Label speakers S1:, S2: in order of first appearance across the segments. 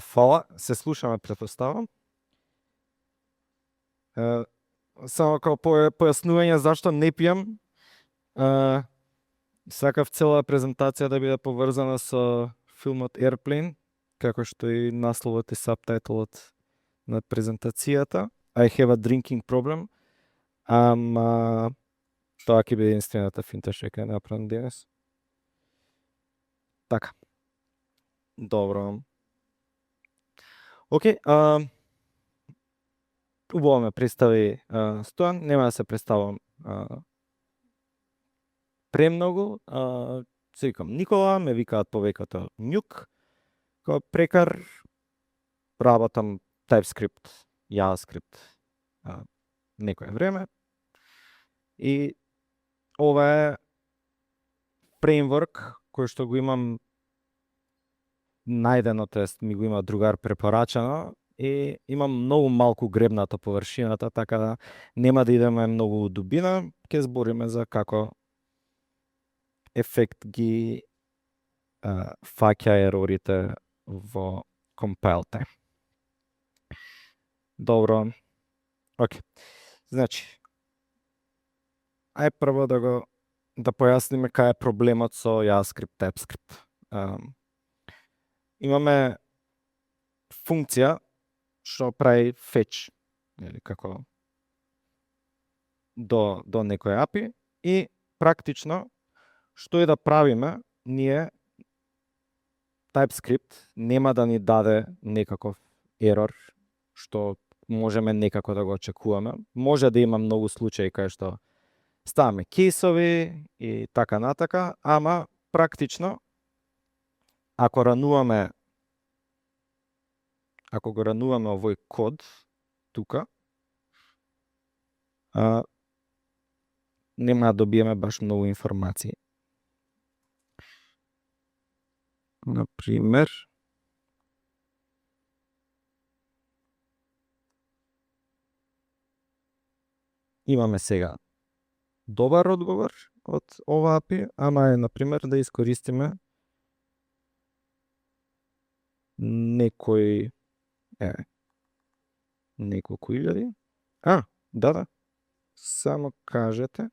S1: Фала, се слушаме, претпоставам. Само како појаснување зашто не пијам. Сакав цела презентација да биде поврзана со филмот Airplane, како што и насловот и сабтајтлот на презентацијата. I have a drinking problem. Ама тоа ќе биде единствената финта што ќе направам денес. Така. Добро. Океј, убаво ме представи Стојан, нема да се представам премногу. Се викам Никола, ме викаат повеќето Њук. Као прекар работам TypeScript, JavaScript некое време. И ова е фреймворк кој што го имам најдено, тоест ми го има другар препорачано и имам многу малку гребната површината, така да нема да идеме многу дубина, ќе збориме за како ефект ги фаќа ерорите во compile time. Добро. Океј. Значи, ај прво да појасниме кај е проблемот со JavaScript, TypeScript. Имаме функција што прави fetch, или како до некој API, и практично што и да правиме, ние TypeScript нема да ни даде некаков ерор што можеме некако да го очекуваме. Може да има многу случаи кај што ставаме кейсови и така натака, ама практично ако го рануваме овој код тука, нема да добиеме баш многу информации. Например, имаме сега добар одговор од ова API, ама е, например, да искористиме неколку илјади. Да. Само кажете.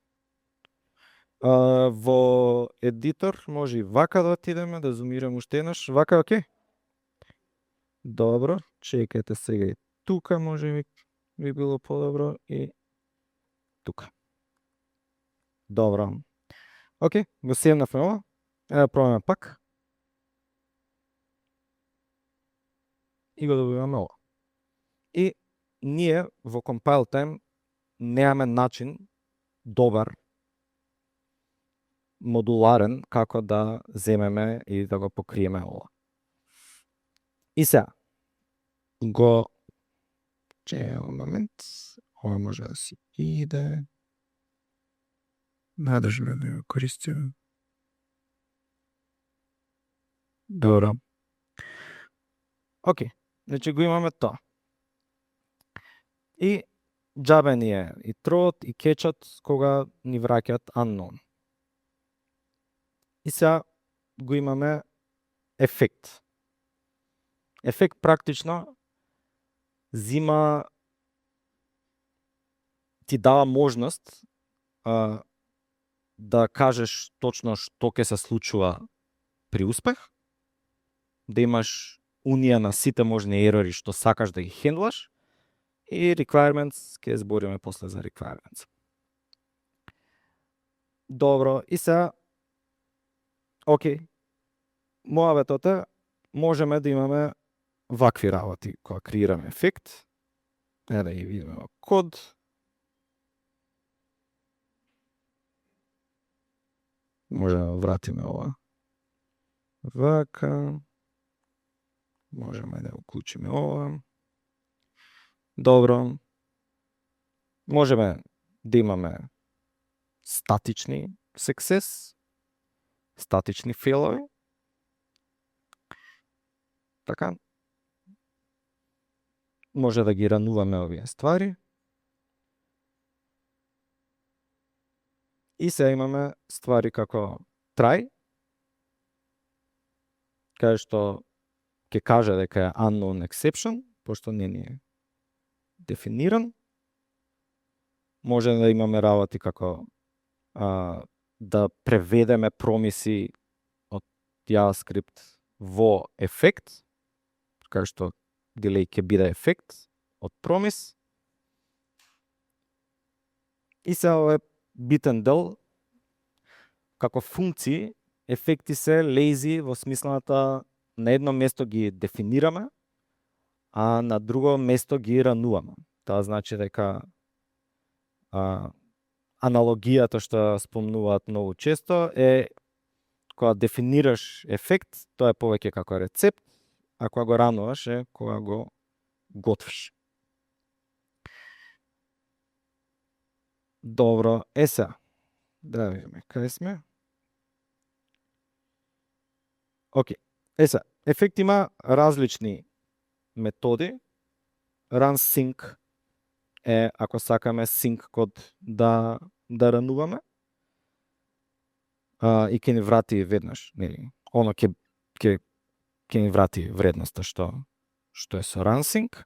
S1: Во едитор може и вака да отидеме, да зумирам уште еднаш. Вака е окей? Добро, чекайте сега и тука може би било подобро и тука. Добро. Океј, го севнавме ова. Ево пробаме пак. И го добиваме ова. И ние во compile time немаме начин добар, модуларен, како да земеме и да го покриеме ова. И сега, момент, ова може да си иде. Надржаме да го користиме. Добро. Океј, значи го имаме тоа. И џабе ни е и троот и кетчот кога ни враќаат unknown. И сега го имаме ефект. Ефект практично ти дава можност да кажеш точно што ќе се случува при успех, да имаш унија на сите можни ерори што сакаш да ги хендлаш, и requirements, ќе збориме после за requirements. Добро, и сега, океј, мојавето е, можеме да имаме вакви работи кога креираме ефект. Да ги видиме во код. Можеме да вратиме ова. Вака. Можеме да уклучиме ова. Добро. Можеме да имаме статични success, статични фейлови. Така. Може да ги рануваме овие ствари. И сега имаме ствари како try, каде што ќе каже дека е unknown exception, пошто не ни е дефиниран. Може да имаме работи како да преведеме промиси од JavaScript во ефект, каде што delay ќе биде ефект од промис. И се ова е битен дел, како функции, ефекти се lazy во смислата на едно место ги дефинираме, а на друго место ги рануваме. Тоа значи дека аналогијата што спомнуваат многу често е кога дефинираш ефект, тоа е повеќе како рецепт, а кога го рануваш е кога го готвиш. Добро, сега, да видиме кај сме. Океј, сега, ефект има различни методи. RunSync е ако сакаме sync код да рануваме, и ќе ни врати веднаш, нели, оно ќе ни врати вредноста што е со RunSync.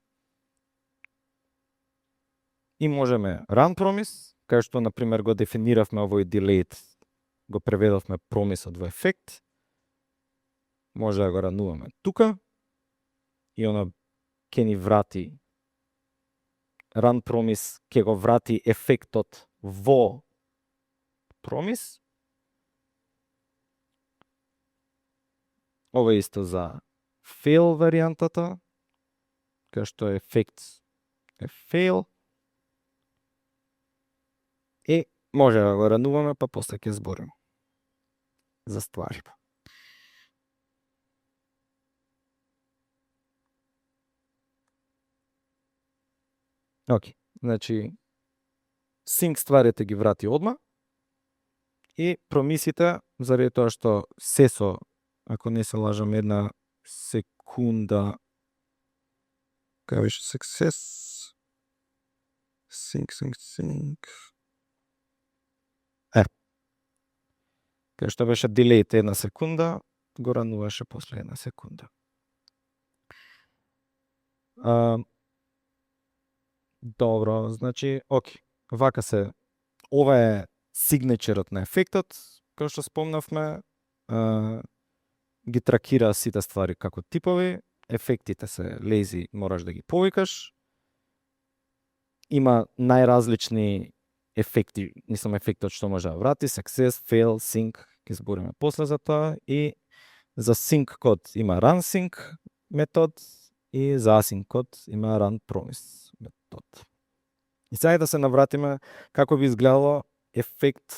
S1: И можеме runPromise, кај што на пример го дефиниравме овој delayed, го преведовме промисот во ефект. Може да го рануваме тука и она ќе ни врати runPromise, ќе го врати ефектот во промис. Ова е исто за fail варијантата, кај што ефект е fail. И може да го рануваме, па после ќе збориме за ствари. Океј, значи sync стварите ги врати одма и промисите, заради тоа што се со, ако не се лажам, една секунда, кај беше success, sync. Кај што беше delayed една секунда, го рануваше после една секунда. Добро, значи, океј, вака се, ова е сигнечерот на ефектот, кој што спомнавме, ги тракира сите ствари како типови, ефектите се lazy, мораш да ги повикаш, има најразлични ефекти, мислам ефектот што може да врати, success, fail, sync, ќе збориме после за тоа, и за sync код има runSync метод, и за async код има runPromise метод. И сега да се навратиме како би изгледало ефект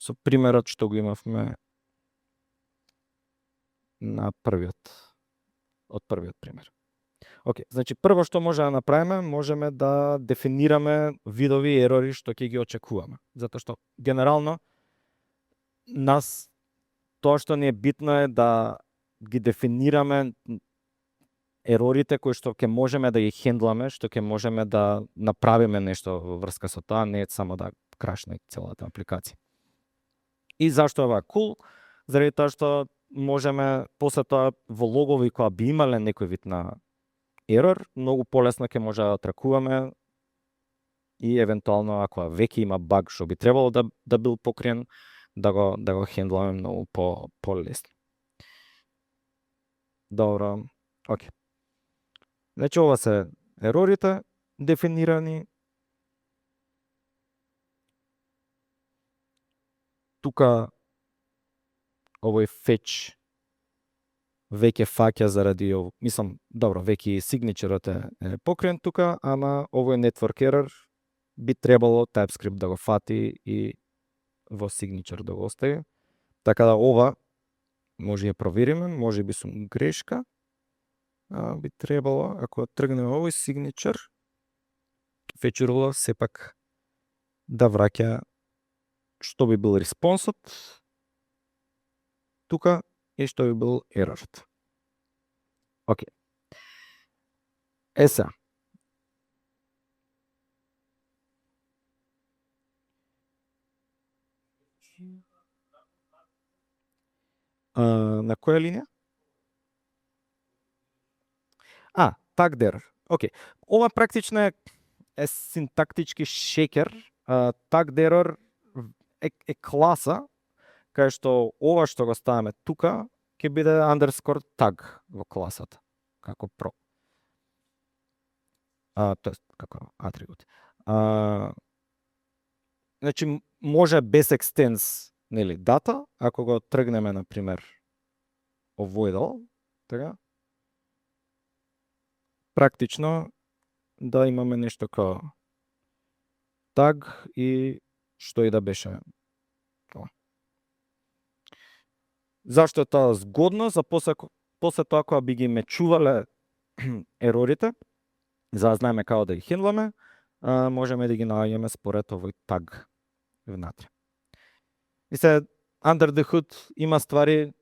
S1: со примерот што го имавме на од првиот пример. Океј, значи прво што може да направиме, можеме да дефинираме видови ерори што ќе ги очекуваме. Затоа што генерално нас тоа што ни е битно е да ги дефинираме ерорите кои што ќе можеме да ги хендламе, што ќе можеме да направиме нешто во врска со тоа, не е само да крашне целата апликација. И зашто ова е cool? Заради тоа што можеме после тоа во логови кои би имале некој вид на ерор, многу полесно ќе може да тракуваме и евентуално ако веќе има баг што би требало да бил покриен, да го хендламе многу полесно. Добро, океј. Значи ова се ерорите дефинирани. Тука овој fetch веќе фаќа заради ово, мислам, добро, веќе сигнечерот е покриен тука, ама овој network error би требало TypeScript да го фати и во signature да го остави. Така да ова може ја провериме, може би сум грешка. Би требало, ако тргнеме овој signature, fetch сепак да враќа што би бил респонсот тука и што би бил еророт. Океј. Сега. На која линија? Tag there. Океј. Ова практично е синтактички шекер. Tag there е класа кај што ова што го ставаме тука ќе биде underscore tag во класата како pro. Тоест како атрибут. Значи може без extends, нели, дата, ако го тргнеме на пример avoidal, така практично да имаме нешто како tag и што и да беше тоа. Зашто е тоа згодно? За после тоа кога би ги мечувале ерорите, за да знаеме како да ги хендламе, можеме да ги наоѓаме според овој tag внатре. И се under the hood има ствари,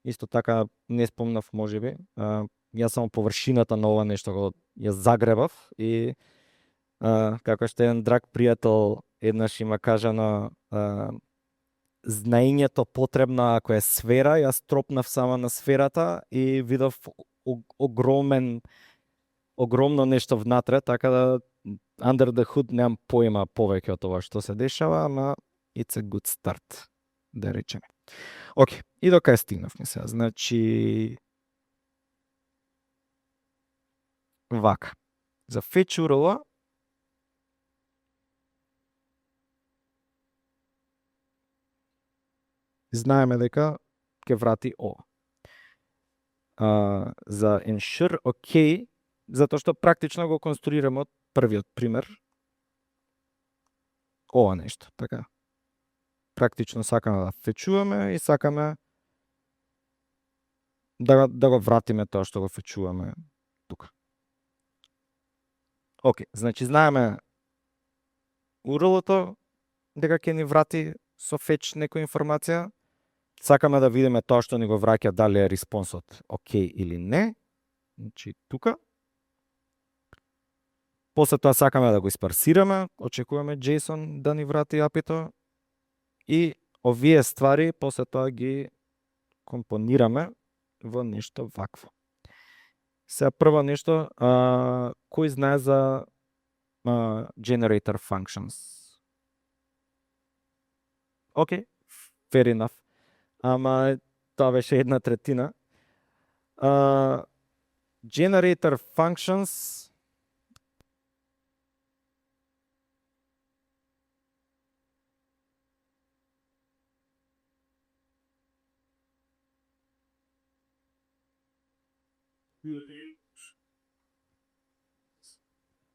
S1: исто така не спомнав можеби, јас само површината на ова нешто го ја загребав и како што еден драг пријател еднаш има кажано, знаењето потребно ако е сфера, јас тропнав само на сферата и видов огромно нешто внатре, така да under the hood немам поима повеќе од ова што се дешава, ама it's a good start, да речеме. Океј, и до кај стигнавме сега. Значи вака. За fetch URL знаеме дека ќе врати ова. За ensure OK, затоа што практично го конструираме од првиот пример ова нешто, така. Практично сакаме да фечуваме и сакаме да го вратиме тоа што го фечуваме тука. Океј, значи знаеме URL-то дека ќе ни врати со fetch некоја информација. Сакаме да видиме тоа што ни го враќа дали е респонсот окей или не. Значи тука. После тоа сакаме да го испарсираме, очекуваме JSON да ни врати API-то и овие ствари после тоа ги компонираме во нешто вакво. Сега прво нешто, кој знае за generator functions? Океј, fair enough. Ама тоа беше 1/3. Generator functions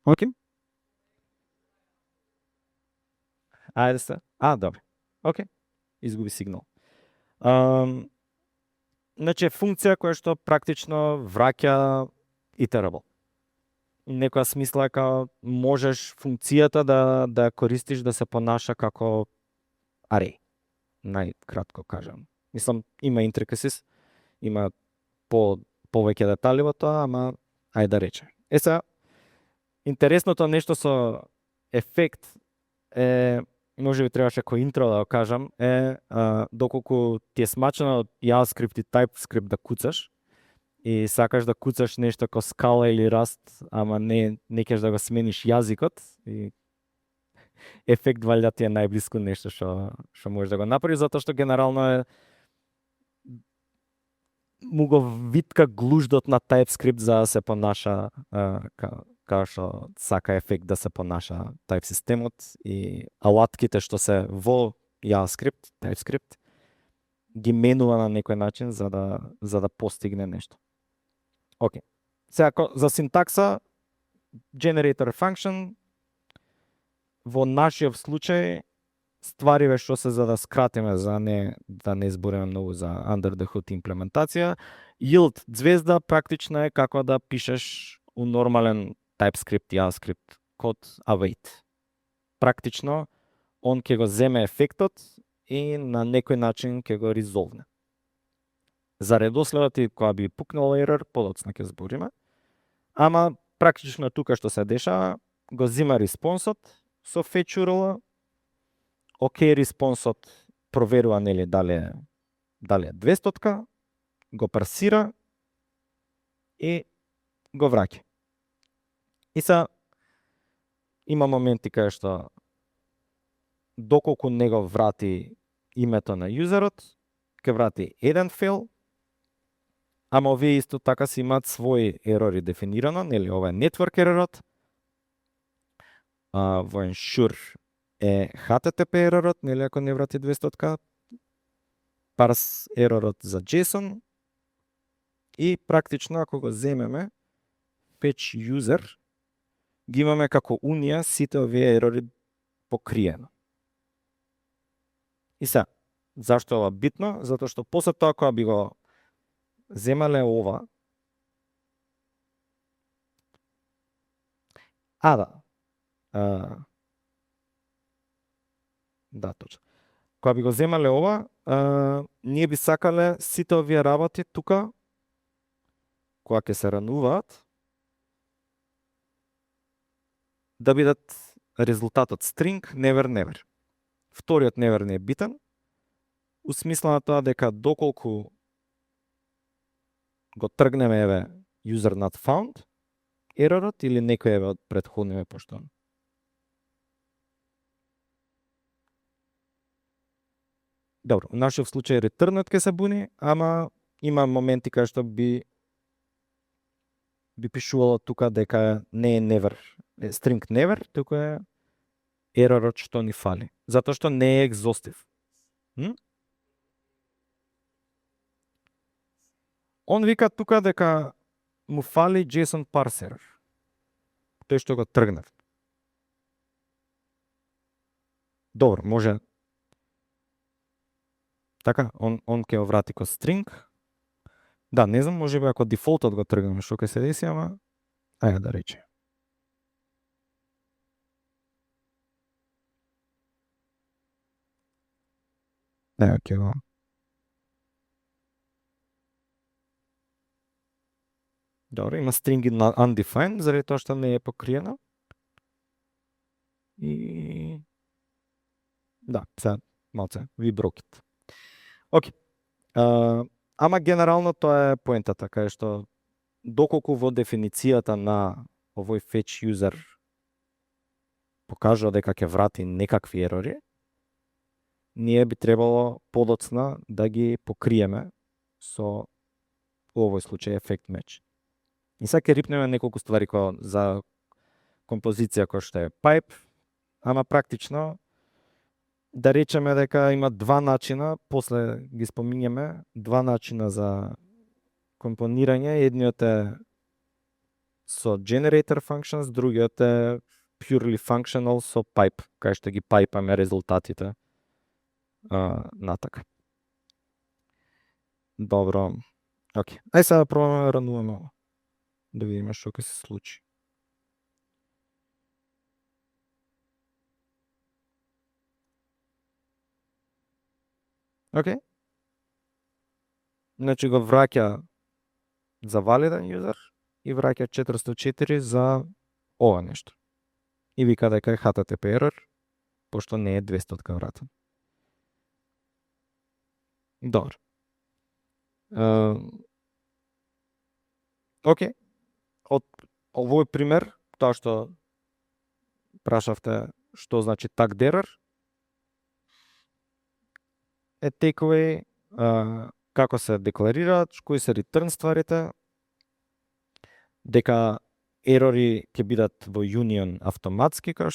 S1: Океј. Ајде се. Добре. Океј. Изгуби сигнал. Значи функција која што практично враќа iterable. Некоја смисла е као можеш функцијата да ја користиш да се понаша како array. Најкратко кажам. Мислам, има intricacies, има повеќе детали во тоа, ама ајде да рече. Сега, интересното нешто со ефект е, може би требаше кој интро да го кажам, е доколку ти е смачено од JavaScript и TypeScript да куцаш и сакаш да куцаш нешто како Scala или Rust, ама не кеш да го смениш јазикот, и ефект валјда ти е најблиску нешто што можеш да го направиш, затоа што генерално е му го витка глуждот на TypeScript за да се понаша како што сака ефект да се понаша type системот, и алатките што се во JavaScript, TypeScript, ги менува на некој начин за да постигне нешто. Океј. Сега за синтакса generator function во нашиот случај ствариве што се за да скратиме, за да не збориме многу за under the hood имплементација. Yield звезда практично е како да пишеш у нормален TypeScript, JavaScript код await. Практично он ќе го земе ефектот и на некој начин ќе го резолвне. За редоследот и кога би пукнал ерор, подоцна ќе збориме. Ама практично тука што се дешава, го зема респонсот со fetch URL, океј респонсот проверува нели дали е дали е 200, го парсира и го враќа. И са има моменти кај што доколку не го врати името на юзерот, ќе врати еден фейл, ама овие исто така си имаат своји ерори дефинирано, нели ова е network еророт, во ensure е HTTP еророт, нели ако не врати 200, парс еророт за JSON и практично ако го земеме fetch user, ги имаме како унија сите овие ерори покриено. И се, зашто е ова битно? Затоа што после тоа кога би го земале ова, да, точно. Кога би го земале ова, ние би сакале сите овие работи тука, кога ќе се рануваат, да бидат резултатот string never. Вториот never не е битен, у смисла на тоа дека доколку го тргнеме еве user not found еророт или некој еве од претходниве пошто добро, у нашиот случај ретурнот ќе се буни, ама има моменти кај што би пишувало тука дека не е never, string never, туку е еророт што ни фали, затоа што не е екзостив. Он вика тука дека му фали JSON parser, тој што го тргнав. Добро, може така, он ќе го врати ко string. Да, не знам, може би ако дефолтот го тргнеме, што ќе се деси, ама ајде да рече. Ево ќе го. Добро, има string undefined, заради тоа што не е покриено. И да, сега малце we broke it. Океј. Ама генерално тоа е поентата, кај што доколку во дефиницијата на овој fetch user покажа дека ќе врати некакви ерори, ние би требало подоцна да ги покриеме со овој случај effect match. И сега ќе рипнеме неколку ствари за композиција која што е pipe, ама практично да речеме дека има два начина, после ги спомињаме, два начина за компонирање. Едниот е со generator functions, другиот е purely functional со pipe, кај што ги пайпаме резултатите натака. Добро. Океј. Ај сега пробаме да рануваме ово. Да видиме што ќе се случи. Океј. Значи го враќа за валиден юзер и враќа 404 за ова нешто. И вика дека е HTTP error, пошто не е 200 вратен. Добро. Океј. Од овој пример, тоа што прашавте што значи tagged error, е takeaway, како се декларираат, кои се return стварите, дека ерори ќе бидат во union автоматски, кај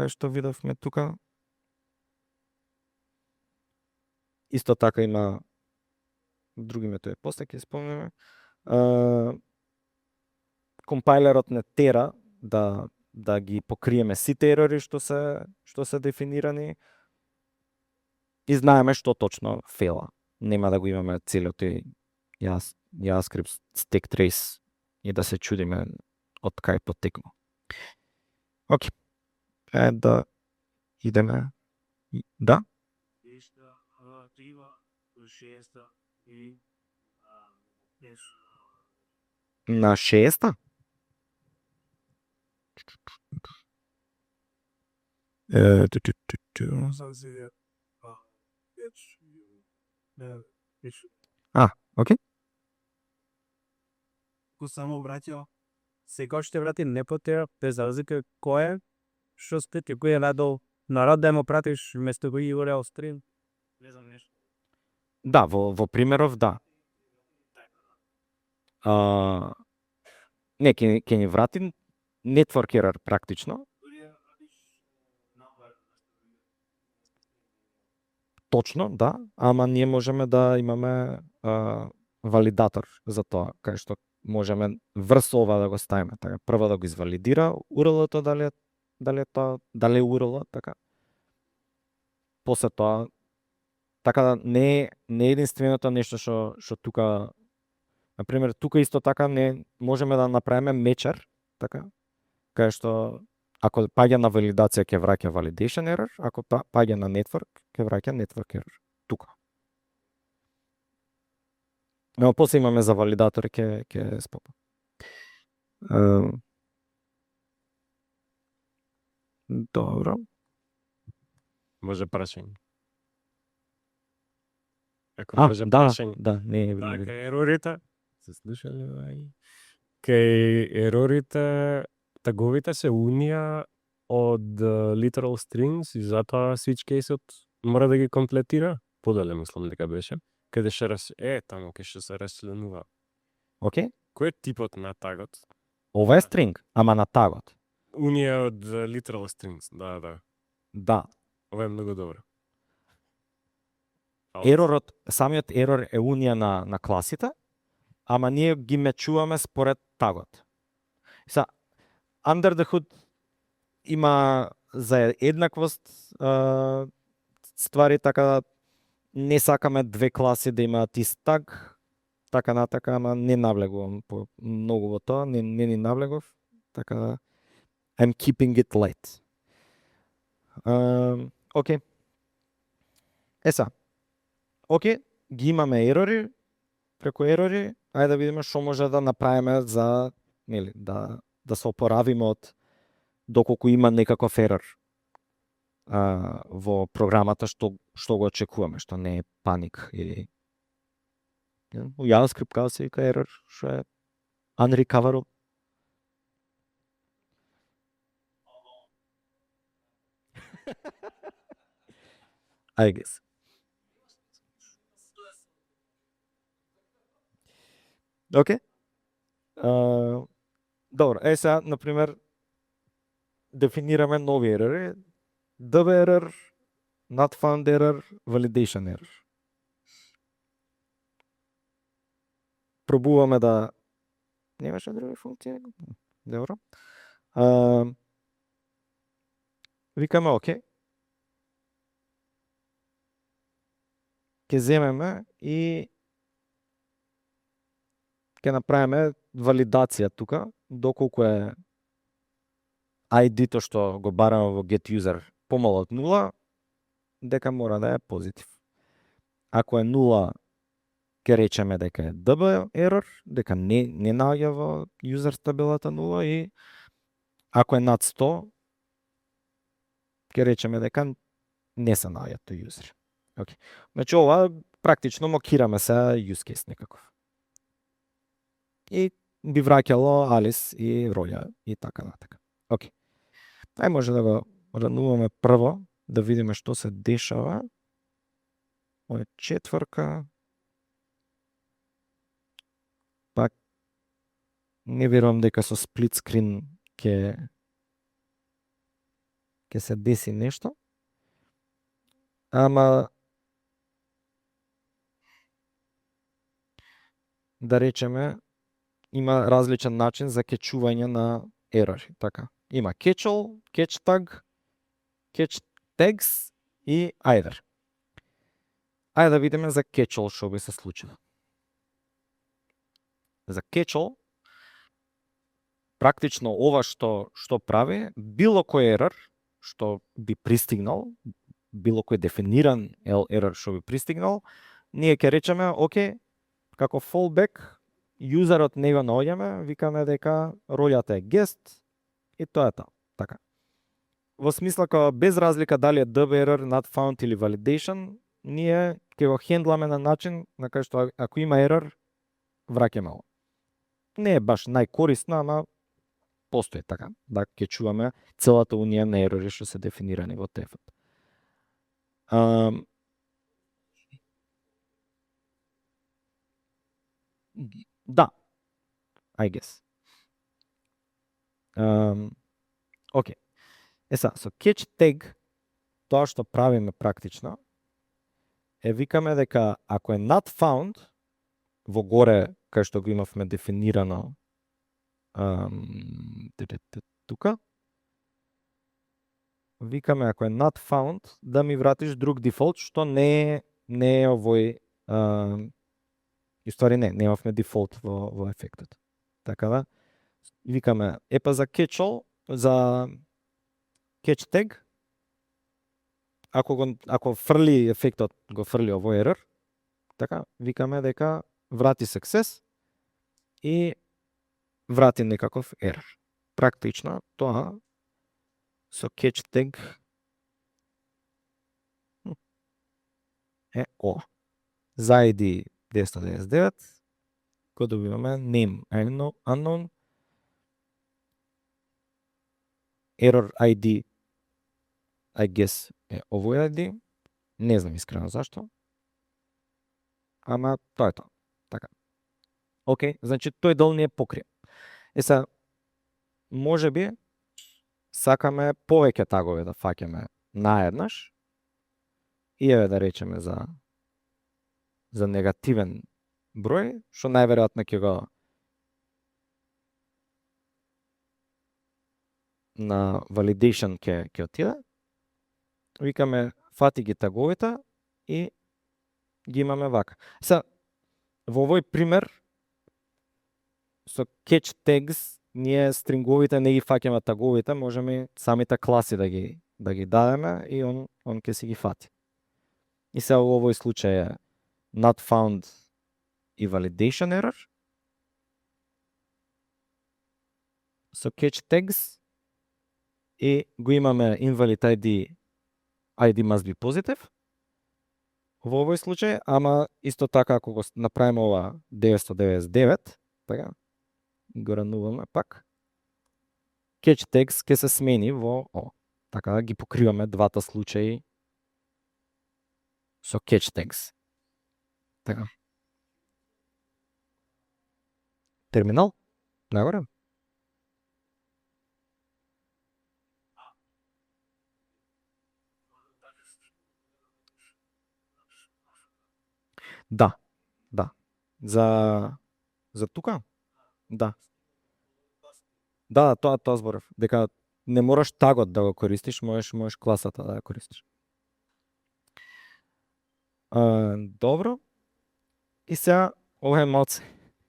S1: што видовме тука. Исто така има други методи, после ќе спомнеме. Компайлерот не тера да ги покриеме сите ерори што се дефинирани и знаеме што точно фела. Нема да го имаме целиот JavaScript stack trace и да се чудиме од кај потекнува. Океј. Да идеме. Да? На 6-та? Окей.
S2: Ку само враќа, секој ще врати непотера, без разлика кој е, што сте ти, кој е радол, народ да му пратиш вместо кој го реал стрим. Не знам нешто.
S1: Да, во примеров да. Не, ќе ни врати network error практично. Точно, да, ама ние можеме да имаме валидатор за тоа, кај што можеме врз ова да го ставиме, така прво да го извалидира URL-то дали е URL, така. После тоа, така да не е единственото нешто што тука, на пример, тука исто така не можеме да направиме мечер, така, кај што ако паѓа на валидација ќе враќа validation error, ако паѓа на network ќе враќа network error. Тука. Но после имаме за валидатори ќе спопа. Добро.
S3: Може прашање. Ако може
S1: Да,
S3: прашање.
S1: да, не е
S3: Така, ерорите, се слушале вај? Кај ерорите, таговите се унија од literal strings и затоа switch case-от мора да ги комплетира. Подале мислам дека беше. Каде ще таму кај што се расчленува.
S1: Окей.
S3: Кој е типот на тагот?
S1: Ова е string, ама на тагот.
S3: Унија од literal strings, да.
S1: Да.
S3: Ова е многу добро.
S1: Еророт, самиот ерор е унија на класите, ама ние ги мечуваме според тагот. Са, under the hood има за еднаквост ствари, така не сакаме две класи да имаат ист таг, така натака, ама не навлегувам по многу во тоа, не ни навлегов, така I'm keeping it light. Окей. Окей, ги имаме ерори, преку ерори, ајде да видиме што може да направиме за, нели, да се опоравиме од доколку има некаков ерор во програмата што го очекуваме, што не е паник или у JavaScript као се вика ерор, што е unrecoverable. I guess. Окей. Добро, сега, например, дефинираме нови ерори. DB error, not found error, validation error. Пробуваме да... Немаше други функции? Добро. Викаме окей. Ќе земеме и ќе направиме валидација тука, доколку е ID-то што го бараме во get user помало од 0, дека мора да е позитив. Ако е 0, ќе речеме дека е DB error, дека не наоѓа во user табелата 0, и ако е над 100, ќе речеме дека не се наоѓа тој user. Okay. Значи ова практично мокираме се use case некаков. И би враќало Алис и Роја и така натака. Океј. Ај може да го рануваме прво, да видиме што се дешава. Ова е четврка. Пак не верувам дека со сплит скрин ќе се деси нешто. Ама да речеме има различен начин за кечување на ерори, така. Има catch-all, catch tag, catch tags и either. Ајде да видиме за catch-all што би се случило. За catch-all практично ова што прави, било кој ерор што би пристигнал, било кој дефиниран ерор што би пристигнал, ние ќе речеме окей, како fallback юзерот не го наоѓаме, викаме дека ролјата е guest и тоа е тоа. Така. Во смисла како без разлика дали е DB error, not found или validation, ние ќе го хендламе на начин на кај што ако има ерор, враќаме го. Не е баш најкорисно, ама постои така, да ќе чуваме целата унија на ерори што се дефинирани во TF-от. Да, I guess. Океј. Со catch tag, тоа што правиме практично, викаме дека ако е not found, во горе кај што го имавме дефинирано тука, викаме ако е not found да ми вратиш друг дефолт што не е овој ствари не имавме дефолт во ефектот. Така да викаме епа за catch all, за catch tag, ако фрли ефектот, го фрли овој ерор, така викаме дека врати success и врати некаков ерор. Практично тоа со catch tag е о. За ID 299 го добиваме name unknown, error ID I guess е овој ID, не знам искрено зашто, ама тоа е тоа. Така. Океј, значи тој дел не е покриен. Сега, можеби сакаме повеќе тагови да фаќаме наеднаш и еве да речеме за негативен број, што најверојатно ќе го на validation ќе отиде. Викаме фати ги таговите и ги имаме вака. Сега, во овој пример со catch tags ние стринговите не ги фаќаме таговите, можеме самите класи да ги дадеме и он ќе си ги фати. И сега во овој случај е not found и validation error. Со catch tags и го имаме invalid ID must be positive. Во овој случај, ама исто така ако го направиме ова 999, така, го рануваме пак, catch tags ќе се смени во о. Така да ги покриваме двата случаи со catch tags. Така. Терминал? Нагоре? Да. За тука? Да. Да, тоа зборев. Дека не мораш тагот да го користиш, можеш класата да ја користиш. Добро. И сега, ова е малце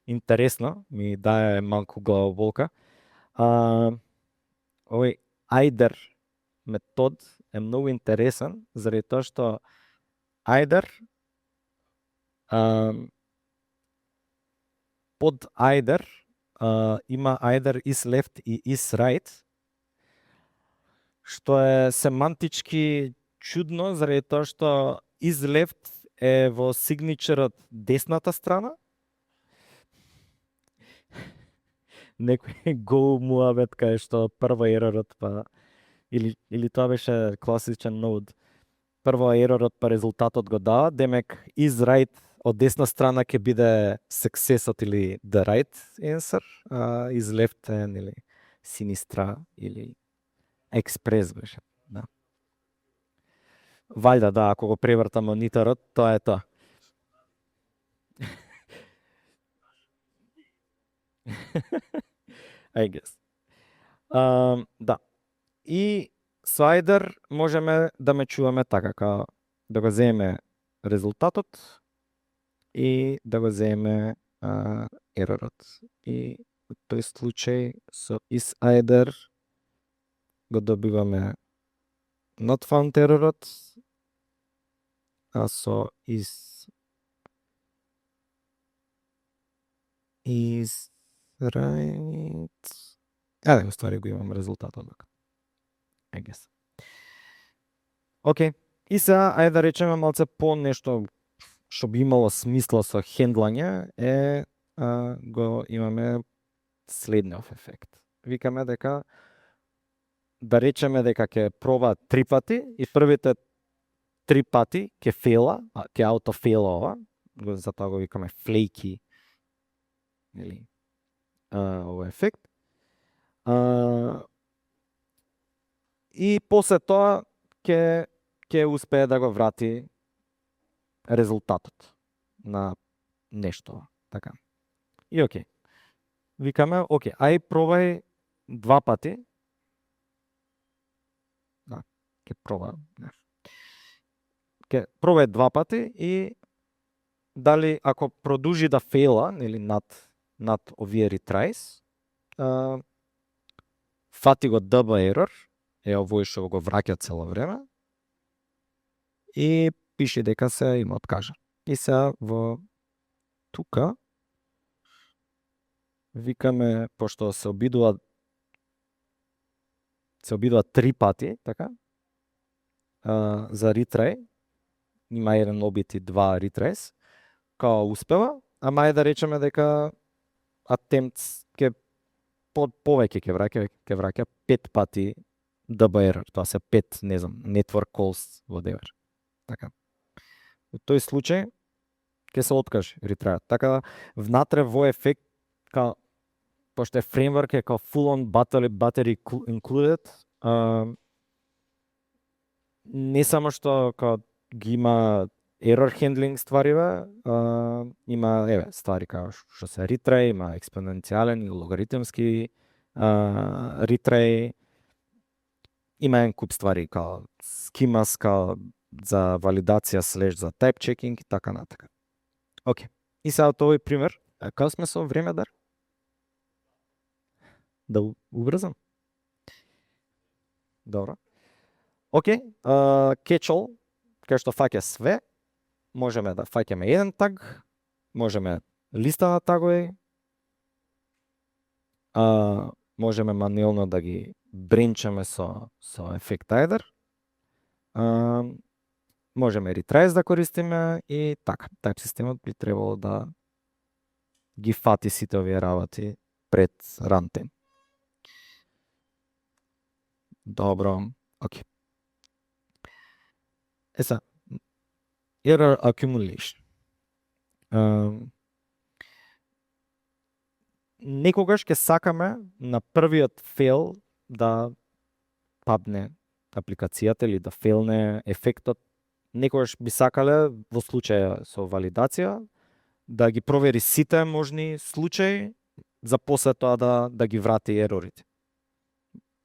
S1: интересно, ми дае малку главоболка. Овој either метод е многу интересен, заради тоа што either под either има either is left и is right, што е семантички чудно заради тоа што is left е во signature-от десната страна. Некој go муабет кај што прво еророт па или тоа беше класичен нод. Прво еророт па резултатот го дава, демек is right од десна страна ќе биде successот или the right answer, is left или sinistra или express беше, да. Вајда, да, ако го преврта мониторот, тоа е тоа. I guess. Да. И со either можеме да мечуваме така, као да го земеме резултатот и да го земеме еророт. И во тој случај со is either го добиваме not found еророт, а со is right. Да, уствари го имам резултатот. I guess. Океј, И сега, ајде да речеме малце по нешто што би имало смисла со хендлање е го имаме следниот ефект. Викаме дека да речеме дека ќе проба 3 пати и првите 3 пати ќе фела, ќе аутофелова, затоа го викаме флейки или овој ефект. И после тоа ќе успее да го врати резултатот на нешто, така. И окей. Викаме, окей, ај пробај 2 пати. Да, ќе проба. Ќе пробај 2 пати и дали ако продолжи да фейла, нели над овие retries, фати го double error, е овој што го враќа цело време, и пише дека се има откажа. И сега во тука викаме, пошто се обидува 3 пати, така, за retry, има еден обид и 2 retries, као успева, ама е да речеме дека attempts ќе повеќе ќе враќа 5 пати double error, тоа се 5, не знам, network calls whatever. Така. Во тој случај ќе се откаже ретрајот. Така внатре во ефект, пошто е фреймворк е као full on battery included, не само што ги има error handling ствариве, има ствари како што се retry, има експоненцијален и логаритмски retry, има еден куп ствари као schemas за валидација / за type checking и така натака. Океј. И сега од овој пример, како сме со време дар? Да убрзам? Добро. Океј, catch-all, кај што фаќа све, можеме да фаќаме еден таг, можеме листа на тагови, можеме мануелно да ги бренчаме со ефект айдер, можеме retries да користиме и така. Type системот би требало да ги фати сите овие работи пред runtime. Добро, окей. Сега, error accumulation. Некогаш ќе сакаме на првиот фейл да падне апликацијата или да фейлне ефектот. Некогаш би сакале во случаја со валидација да ги провери сите можни случаи за после тоа да ги врати ерорите.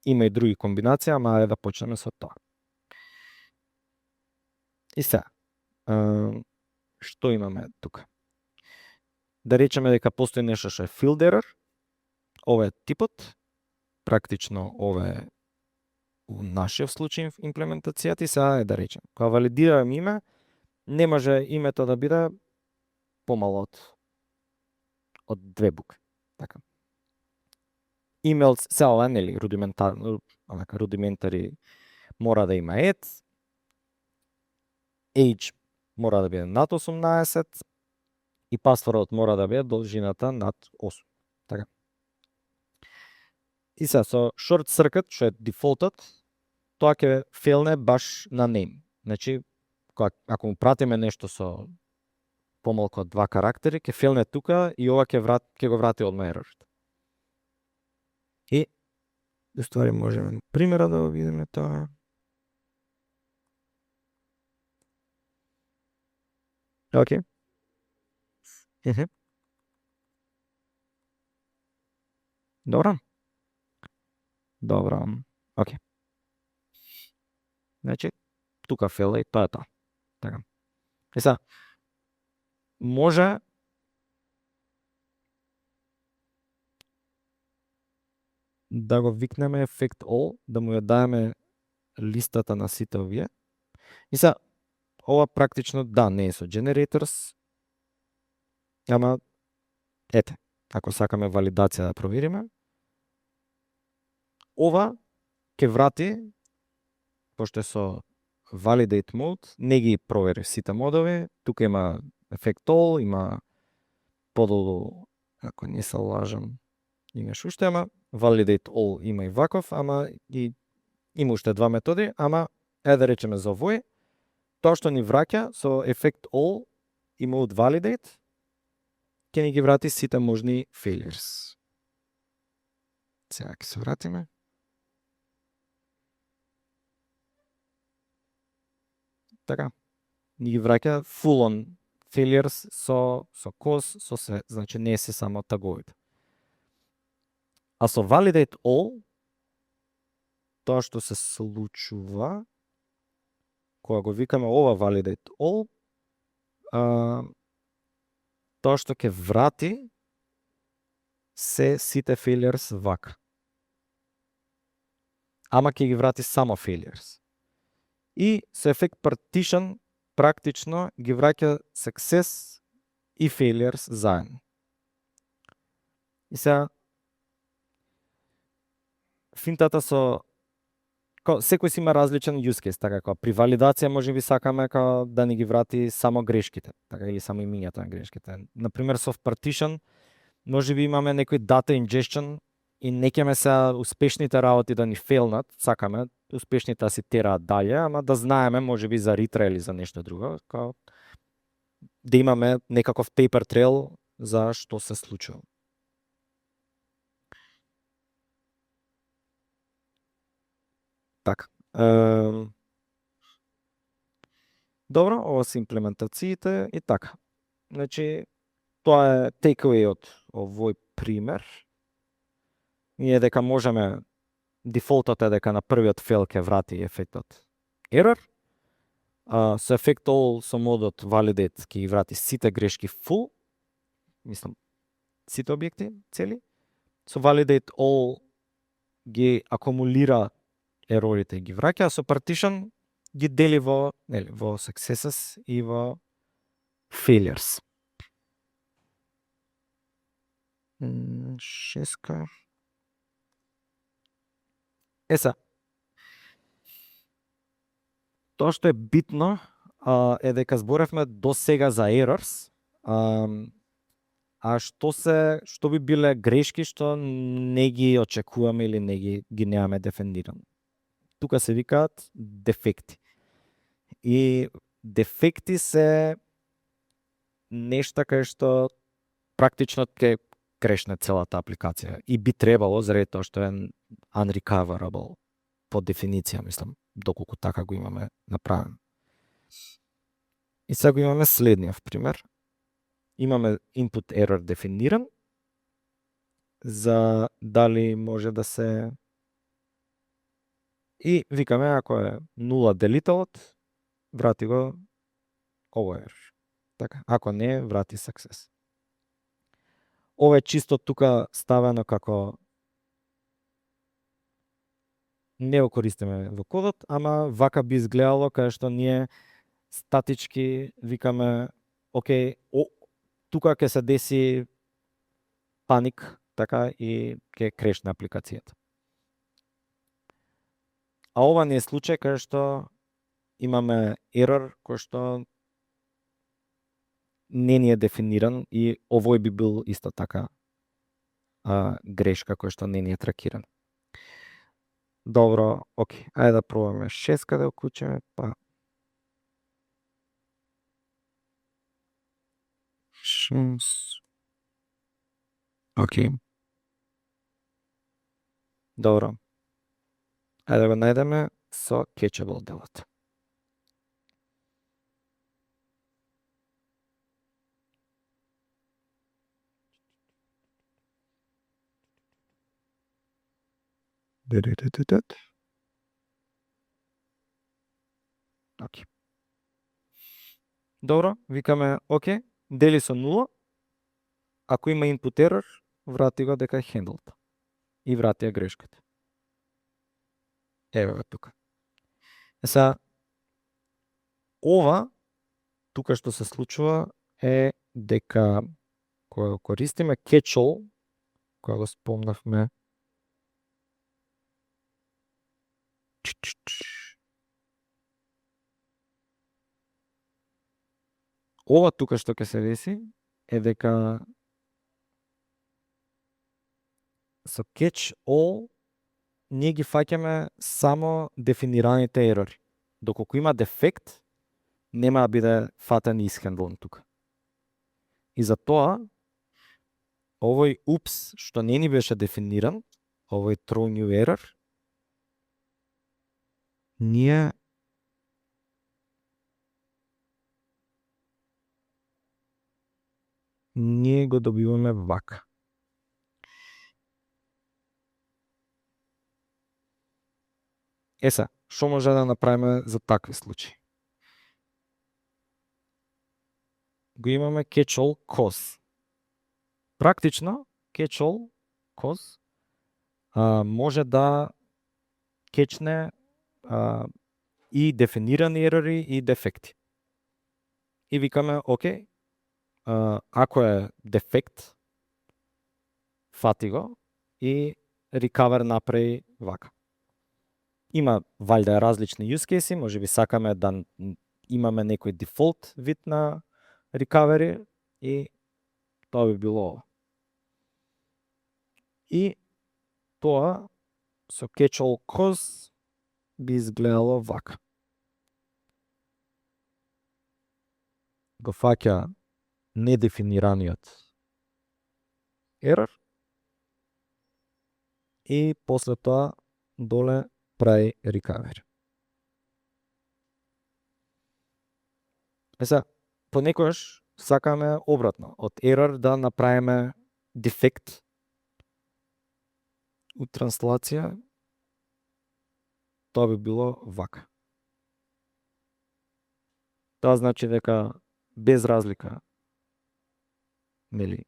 S1: Има и други комбинации, ама е да почнеме со тоа. И сега, што имаме тука? Да речеме дека постои нешто што е field error, ова е типот, практично ова е у нашиот случај имплементацијата и сега е да речем, кога валидирам име, не може името да биде помало од 2 букви. Така. Email, сега ова нели рудиментари мора да има age мора да биде над 18 и пасвордот мора да биде должината над 8. Така. И сега со short circuit, што е дефолтот, тоа ќе фейлне баш на name. Значи, ако му пратиме нешто со помалку од 2 карактери, ќе фейлне тука и ова ќе го врати одма еророт. И уствари можеме примера да го видиме тоа. Океј. Добро. Добро. Океј. Значи, тука фела и тоа е тоа. Така. И сега, може да го викнеме ефект all, да му ја даеме листата на сите овие. И сега, ова практично да, не е со generators, ама ете, ако сакаме валидација да провериме, ова ќе врати, пошто е со validate mode, не ги провери сите модови, тука има effect all, има подолу, ако не се лажам, имаш уште, ама validate all има и ваков, ама и има уште два методи, ама да речеме за овој, тоа што ни враќа со effect all и mode validate, ќе ни ги врати сите можни failures. Сега ќе се вратиме. Така, ни ги враќа full on failures со cause, со се, значи не се само таговите. А со validate all, тоа што се случува, кога го викаме ова validate all, тоа што ќе врати се сите failures вака. Ама ќе ги врати само failures. И со ефект partition практично ги враќа success и failures заедно. И сега финтата со секој си има различен use case, така како при валидација можеби сакаме да ни ги врати само грешките, така или само имињата на грешките. Например со partition можеби имаме некој data ingestion и не ќеме се успешните работи да ни фейлнат, сакаме успешните да си тераат далje, ама да знаеме можеби за ретра или за нешто друго, да имаме некаков paper trail за што се случува. Така. Добро, ова се имплементациите и така. Значи, тоа е takeaway од овој пример. Ние дека можеме, дефолтот е дека на првиот фейл ќе врати ефектот error, со effect all со модот validate ќе ги врати сите грешки full, мислам, сите објекти цели, со validate all ги акумулира ерорите и ги враќа, а со partition ги дели во successes и во failures. Шеска. Тоа што е битно е дека зборевме до сега за errors, а што би биле грешки што не ги очекуваме или не ги немаме дефинирано. Тука се викаат дефекти. И дефекти се нешта кај што практично ќе крешне целата апликација и би требало заради тоа што е unrecoverable по дефиниција, мислам, доколку така го имаме направено. И сега го имаме следниот пример. Имаме input error дефиниран за дали може да се и викаме ако е 0 делителот, врати го овој error. Така, ако не, врати success. Ова е чисто тука ставено како не го користиме во кодот, ама вака би изгледало кај што ние статички викаме окей, тука ќе се деси паник, така и ќе крешне апликацијата. А ова не е случај кај што имаме ерор кој што не ни е дефиниран и овој би бил исто така грешка која што не ни е тракирана. Добро, окей, ајде да пробаме шеска да уклучиме, па окей. Добро. Ајде да го најдеме со catchable делот. Окей. Добро, викаме окей, дели со 0. Ако има input error, врати го дека е handled. И врати ја грешката. Еве го тука. Сега, ова, тука што се случува е дека кога го користиме catch all, кога го спомнавме, Ова тука што ќе се деси е дека со catch all ние ги фаќаме само дефинираните ерори. Доколку има дефект, нема да биде фатен и исхендлен тука. И за тоа, овој упс што не ни беше дефиниран, овој throw new error, ние го добиваме вака. Еса, што може да направиме за такви случаи? Го имаме catch all cause. Практично, catch all cause може да кечне и дефинирани ерори и дефекти. И викаме, окей, ако е дефект, фати го и recover направи вака. Има валјда различни use case, може би сакаме да имаме некој дефолт вид на recovery и тоа би било ова. И тоа со catch all cause би изгледало вака. Го фаќа недефинираниот ерор и после тоа доле прави recovery. Еса, понекогаш сакаме обратно, од ерор да направиме дефект у транслација, тоа би било вака. Тоа значи дека без разлика, нели,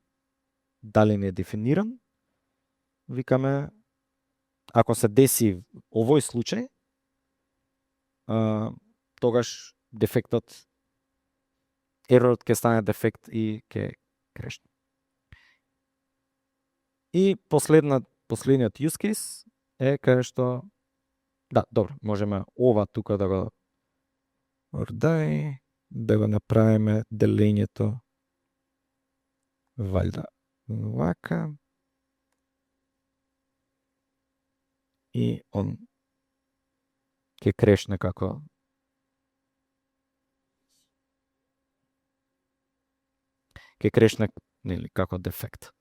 S1: дали не е дефиниран, викаме, ако се деси овој случај, тогаш дефектот, еророт ќе стане дефект и ќе крешне. И последниот use case е каде што, да, добро, можеме ова тука да го да го направиме делењето валјда вака и он ќе крешне како нели, како дефект.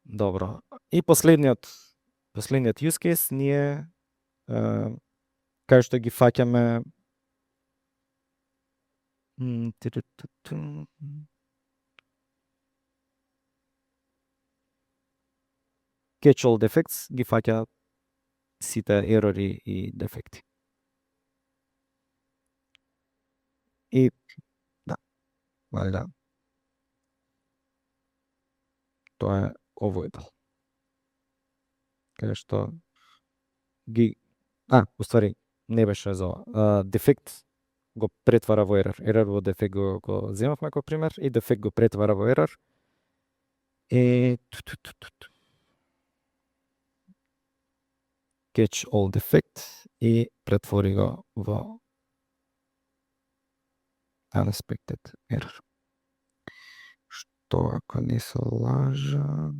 S1: Добро. И последниот use case ние кај што ги фаќаме catch all defects, ги фаќа сите ерори и дефекти. И да, валјда тоа е овој дел. Каде што ги уствари не беше за ова. Дефект го претвара во ерор. Ерор во дефект го земавме како пример и дефект го претвара во ерор. Catch all defect и претвори го во unexpected error. Што ако не се лажа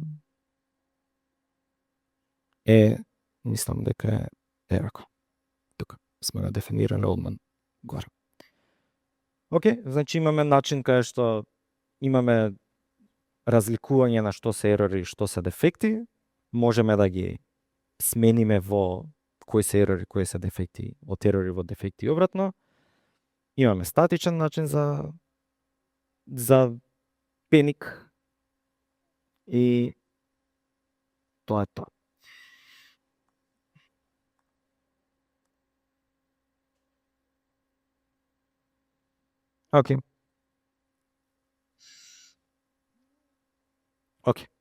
S1: мислам дека е рако. Тука сме го дефинирали одман горе. Океј, значи имаме начин каде што имаме разликување на што се ерори и што се дефекти, можеме да ги смениме во кои се ерори, кои се дефекти, од ерори во дефекти и обратно. Имаме статичен начин за пеник и тоа е тоа. Океј.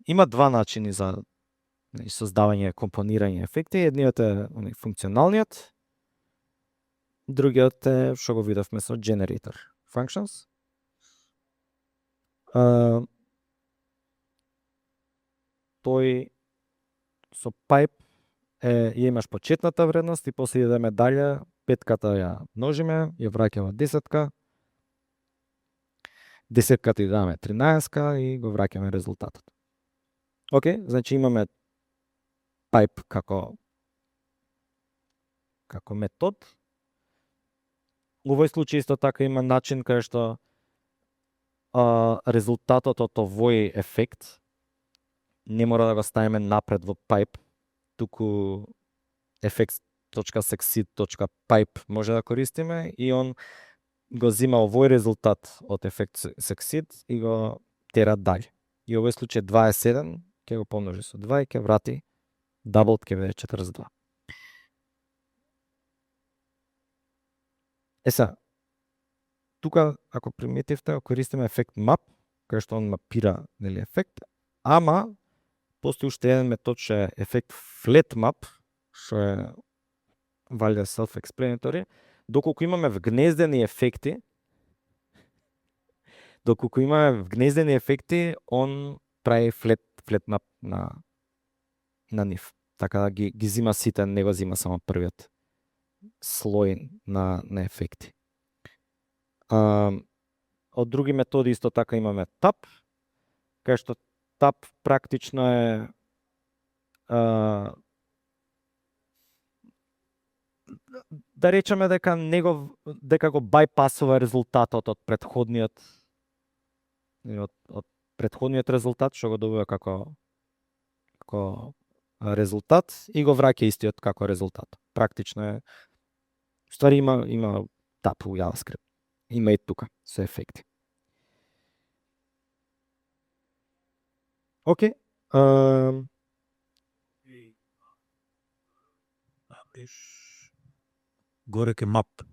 S1: Има два начини за создавање, компонирање ефекти. Едниот е функционалниот, другиот е што го видовме со generator functions. Тој со pipe ја имаш почетната вредност и после идеме дале, петката ја множиме, ја враќава десетка десетката и даваме 13 и го враќаме резултатот. Океј, значи имаме pipe како метод. У овој случај исто така има начин кај што резултатот од овој ефект не мора да го ставиме напред во pipe, туку effects.succeed.pipe може да користиме и он го зима овој резултат од ефект succeed и го тера дале. И овој случај 27 ќе го помножи со 2 и ќе врати doubled ќе биде 42. Тука ако приметивте користиме ефект map, кај што он мапира нели ефект, ама постои уште еден метод што е ефект flat map, што е валјда self-explanatory. Доколку имаме вгнездени ефекти, он прави flat map на нив. Така да ги зима сите, не го зима само првиот слој на ефекти. Од други методи исто така имаме tab, кај што tab практично е да речеме дека го байпасува резултатот од претходниот резултат што го добива како резултат и го враќа истиот како резултат. Практично е, ствари има tab у JavaScript. Има и тука со ефекти. Океј.
S2: Горе ке map,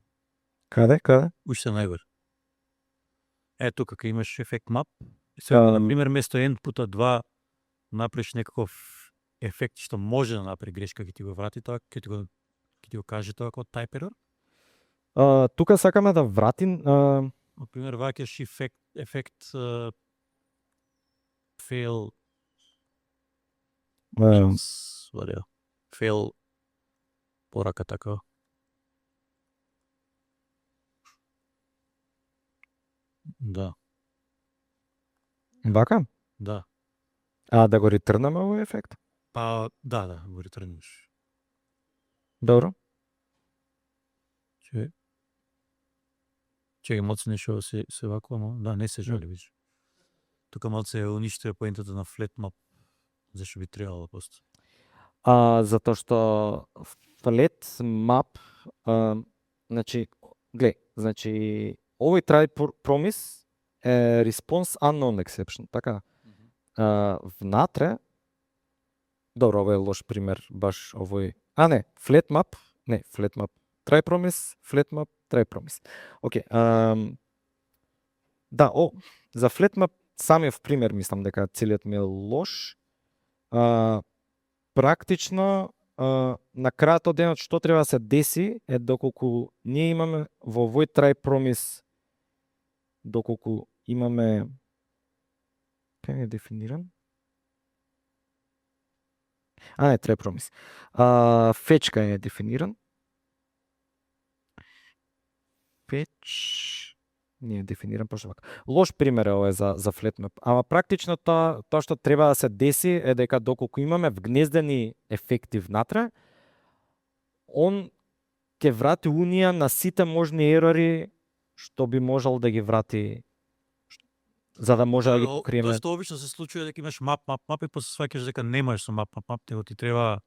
S1: Каде?
S2: уште најгоре. Тука кај имаш ефект map,
S1: Да.
S2: например, место n пута 2 направиш некаков ефект што може да направи грешка, ќе ти го врати тоа, ќе ти го каже тоа како type error.
S1: Тука сакаме да вратим
S2: Например, ваќаш ефект fail fail порака така. Да.
S1: вака?
S2: Да.
S1: Да го ретрнаме овој ефект?
S2: Па да, го ретрниш.
S1: Добро.
S2: Чекај малце нешто се вако, ама да, не се жали веќе. Тука малце уништија поентата на flat map. Зашто би требало да постои?
S1: Затоа што flat map, значи овој try promise е response unknown exception, така? Внатре, добро, овој е лош пример, баш овој, flat map, try promise, flat map, try promise. Океј, за flat map самиот пример мислам дека целиот ми е лош. Практично, на крајот од денот што треба да се деси е доколку ние имаме во овој try promise, доколку имаме, кај е дефиниран? Try promise. Fetch кај е дефиниран. Fetch не е дефиниран пошто вака. Лош пример е ова за flat map. Ама практично тоа што треба да се деси е дека доколку имаме вгнездени ефекти внатре, он ќе врати унија на сите можни ерори што би можел да ги врати, за да може да ги покриеме.
S2: Тоа што обично се случува дека имаш map и после сваќаш дека немаш со map, него ти треба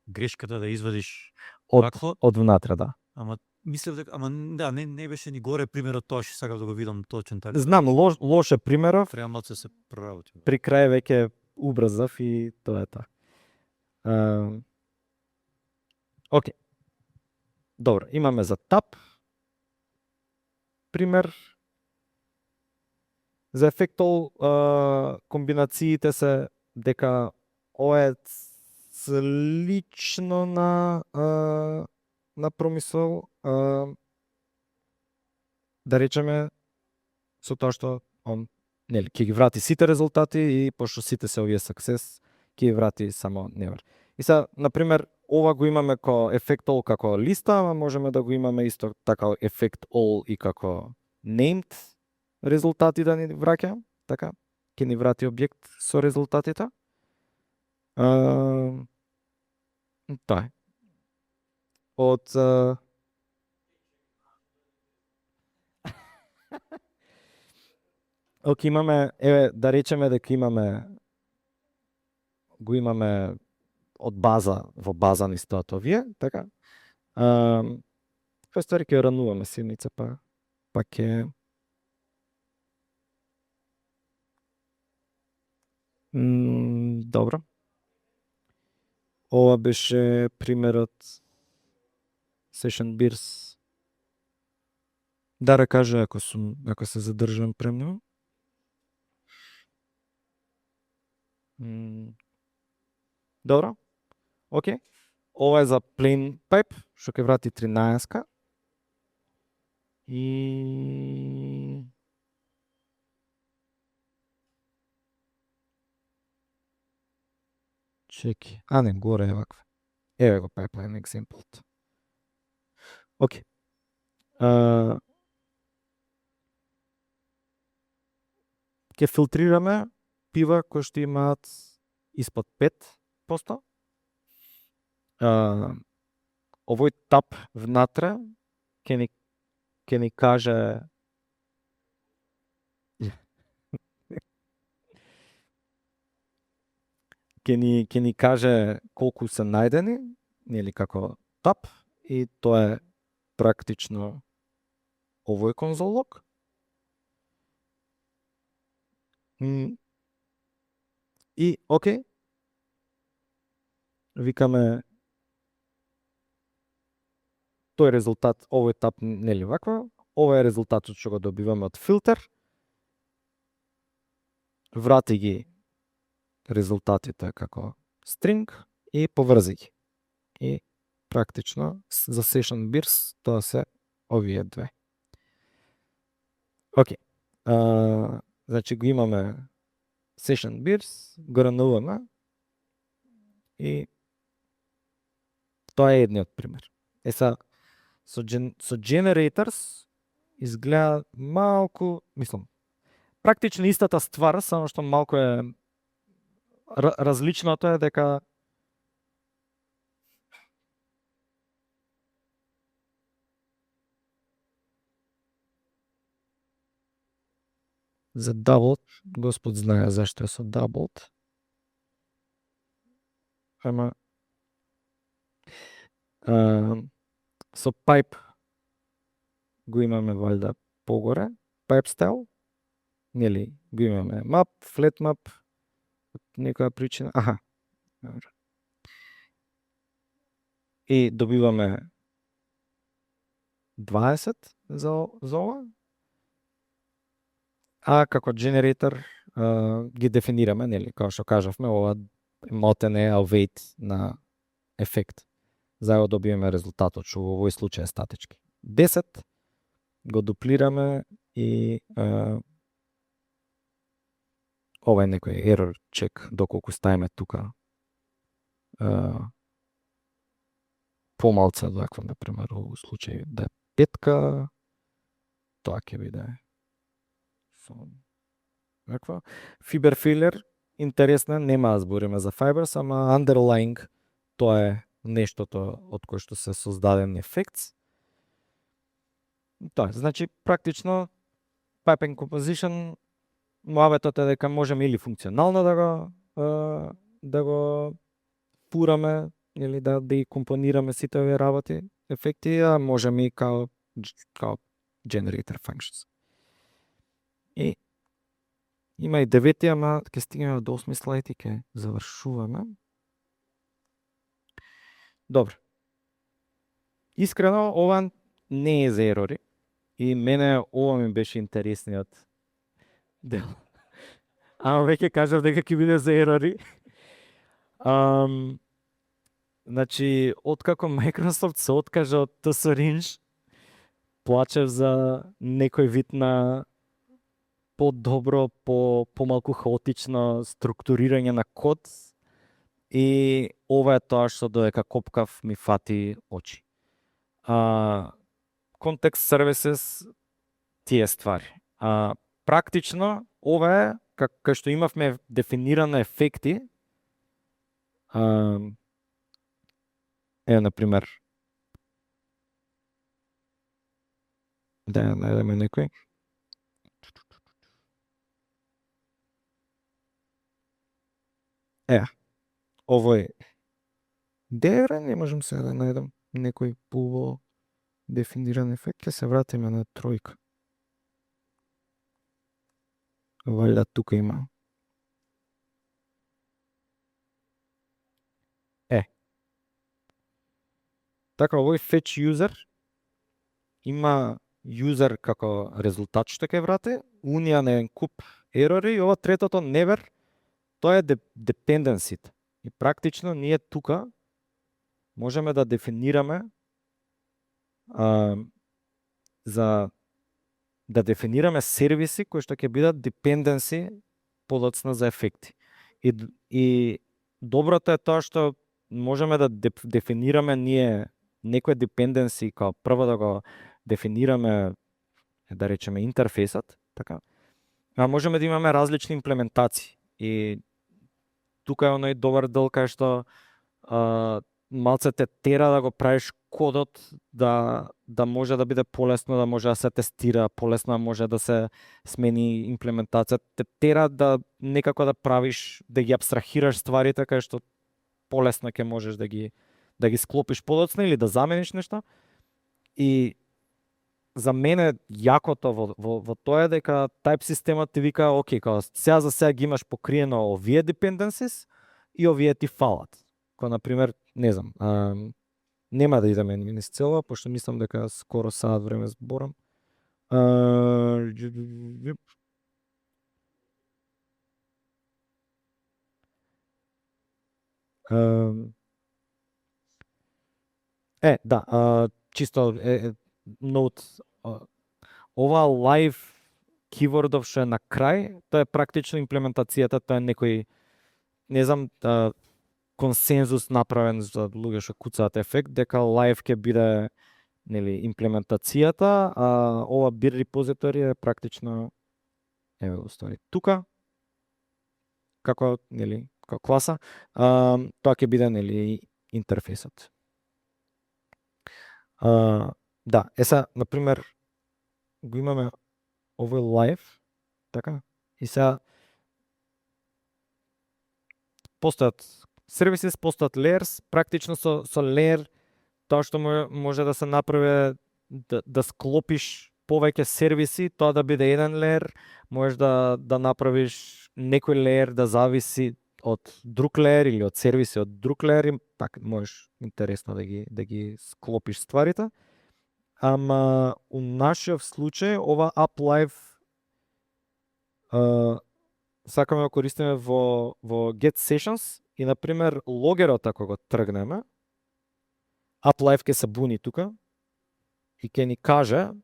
S2: грешката да извадиш
S1: од внатре, да.
S2: Ама мислев дека, не беше ни горе примерот, тоа што сакав да го видам точен така.
S1: Знам, лош е примеров.
S2: Треба малце се проработи.
S1: При крај веќе убрзав и тоа е тоа. Океј. Добро, имаме за tab пример. За ефектол комбинациите се дека ова е слично на промисол, да речеме со тоа што он ќе ги врати сите резултати и пошто сите се овие success, ќе ги врати само never. И сега, например, ова го имаме како ефект all како листа, ама можеме да го имаме исто така ефект all и како named резултати да ни враќа, така, ќе ни врати објект со резултатите. Тоа е. Од Оке, имаме, еве, да речеме дека го имаме од база, во база ни стоат овие, така. Кој ствари ќе рануваме силница, па ќе добро. Ова беше примерот Session Beers. Да рекаже ако се задржам премногу. Добро. Океј. Ова е за plain pipe, што ќе врати 13-ка. И чеки. Не, горе е ваква. Еве го pipeline example. Океј. Ќе филтрираме пива кои што имаат испод 5%. Овој тап внатре ќе ни каже ќе ни каже колку се најдени, нели, како тап, и тоа е практично овој конзол-лог. И океј, викаме тој резултат, овој тап, нели ваква, ова е резултатот што го добиваме од филтер. Врати ги резултатите како string и поврзи ги. И практично за Session Beers тоа се овие две. Океј. Значи го имаме Session Beers, го рануваме и тоа е едниот пример. Со generators изгледа малку, мислам, практично истата ствар, само што малку е различното е дека за doubled, Господ знае зашто е со doubled. Ама со pipe го имаме валјда погоре, pipe style, нели, го имаме map, flat map, од некоја причина, и добиваме 20 за ова, како generator ги дефинираме, нели, како што кажавме, ова мотен е await на ефект. За да добиеме резултатот, што во овој случај е статички. 10 го дуплираме и ова е некој error check, доколку ставиме тука помалце од ваква, например, во случај да е 5, тоа ќе биде ваква. Fiber failure, интересно, нема да збориме за fibers, ама underlying, тоа е нештото од кое што се создаден ефект. Тоа, значи практично piping composition, муаветот е дека можеме или функционално да го фураме, или да ги компонираме сите овие работи, ефекти, а можеме и као generator functions. И има и 9, ама ќе стигнеме до 8 слайд и ќе завршуваме. Добро. Искрено, ова не е за ерори и мене ова ми беше интересниот дел. Ама веќе кажав дека ќе биде за ерори. Значи, откако Microsoft се откажа од TS-Range, плачев за некој вид на по-добро, помалку хаотично структурирање на код, и ова е тоа што додека копкав ми фати очи. Context services, тие ствари. практично ова е кај што имавме дефинирани ефекти. На пример, да најдеме некој. Овој Девре, не можам сега да најдам некој поубаво дефиниран ефект, ќе се вратиме на тројка. Валја тука има. Така, овој fetch user има user како резултат што ќе врати, унија на еден куп ерори и ова третото never, тоа е dependency. И практично ние тука можеме да дефинираме за да дефинираме сервиси кои што ќе бидат dependency подоцна за ефекти. И доброто е тоа што можеме да дефинираме ние некој dependency као прво да го дефинираме, да речеме, интерфейсот, така. А можеме да имаме различни имплементации. И тука е оној добар дел кај што малце те тера да го правиш кодот да може да биде полесно, да може да се тестира, полесно може да се смени имплементација, те тера да некако да правиш, да ги абстрахираш стварите кај што полесно ќе можеш да ги склопиш подоцна или да замениш нешто. И за мене јакото во тоа е дека type системот ти вика, окей, као сега за сега ги имаш покриено овие dependencies и овие ти фалат. Кој на пример, не знам, нема да идеме низ цело, пошто мислам дека скоро саат време зборам. Чисто ноут, ова live keywordов што е на крај, тоа е практично имплементацијата, тоа е некој, не знам, консензус направен за луѓе што куцаат ефект, дека live ќе биде, нели, имплементацијата, а ова bir repository е практично, еве го ствари тука, како, нели, како класа, тоа ќе биде, нели, интерфейсот. Да, сега, например, го имаме овој live, така, и сега постојат сервиси, постојат layers, практично со layer тоа што може да се направи да склопиш повеќе сервиси, тоа да биде еден layer, можеш да направиш некој layer да зависи од друг layer или од сервиси од друг layer, така можеш интересно да ги склопиш стварите. Ама у нашиот случај ова UpLive сакаме да користиме во Get Sessions и на пример логерот ако го тргнеме, UpLive ќе се буни тука и ќе ни каже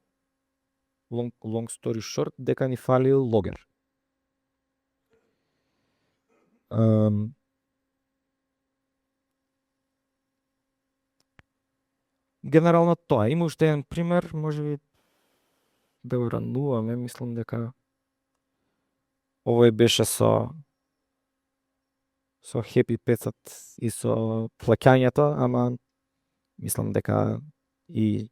S1: long story short дека ни фали логер. Генерално тоа. Има уште еден пример, можеби да го рануваме, мислам дека овој беше со Happy Pets и со плаќањето, ама мислам дека и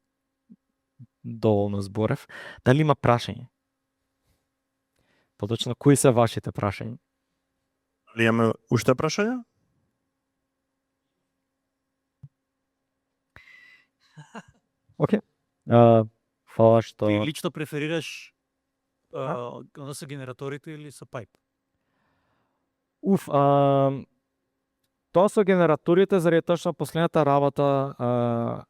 S1: доволно зборев. Дали има прашање? Поточно, кои се вашите прашања?
S4: Дали имаме уште прашања?
S1: Окей. Фала што...
S5: Ти лично преферираш оно со генераторите или со Pipe?
S1: Тоа со генераторите, заради тоа што последната работа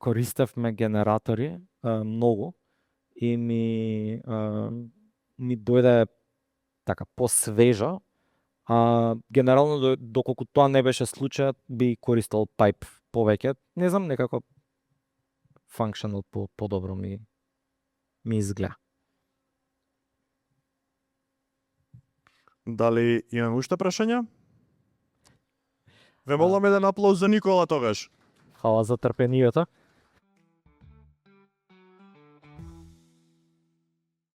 S1: користевме генератори многу и ми дојде така посвежо, генерално доколку тоа не беше случајот, би користел Pipe повеќе. Не знам, некако functional подобро ми изгледа.
S4: Дали имаме уште прашања? Ве молам еден аплауз за Никола тогаш.
S1: Хвала за трпението.